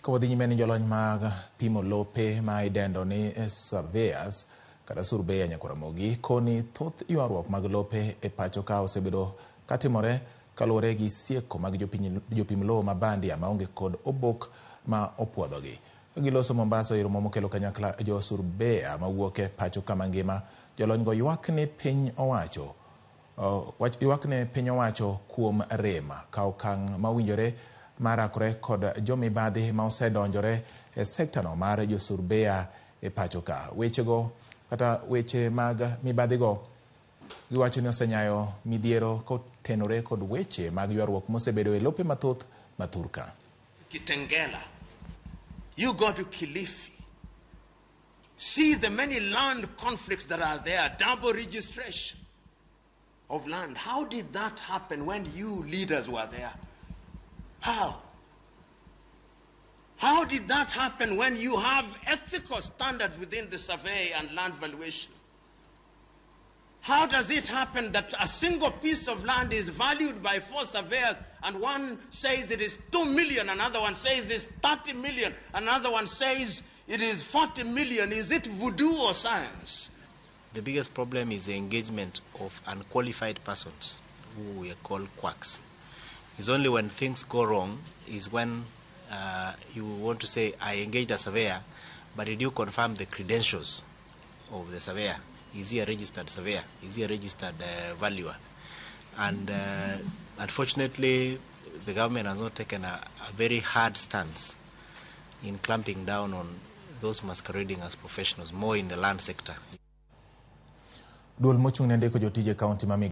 Ka wadhi nyime ni jolony mag pimo lope ma idendo ni surveyors kata surveyor Nyakwaramogi koni thoth ywaruok mag lope e pacho ka osebedo katimore kaluwore gi sieko mag jopim lowo ma bandia maonge kod obok ma opuodhogi. Giloso Mombasa e romo mokelo kanyakla jo surveyor mawuok e pacho ka mangima, jolony go ywak ni piny owacho ywak ne piny owacho kuom rem ka okang' ma owinjore mar rakore kod jomibadhi ma osedonjore e sektano mar josurbeya e pacho ka. Wechego kata weche mag mibadhigo giwacho ni osenyayo midhiero kotenore kod weche mag ywaruok mosebedo e lope mathoth ma thurka. Kitengela, you go to Kilifi, see the many land conflicts that are there, double registration of land. How did that happen when you leaders were there? How? How did that happen when you have ethical standards within the survey and land valuation? How does it happen that a single piece of land is valued by four surveyors and one says it is 2 million, another one says it's 30 million, another one says it is 40 million? Is it voodoo or science? The biggest problem is the engagement of unqualified persons, who we call quacks. It's only when things go wrong is when you want to say, I engaged a surveyor, but did you confirm the credentials of the surveyor? Is he a registered surveyor? Is he a registered valuer? And unfortunately, the government has not taken a very hard stance in clamping down on those masquerading as professionals, more in the land sector. Duol mochung' ne ndiko jotije kaunti ma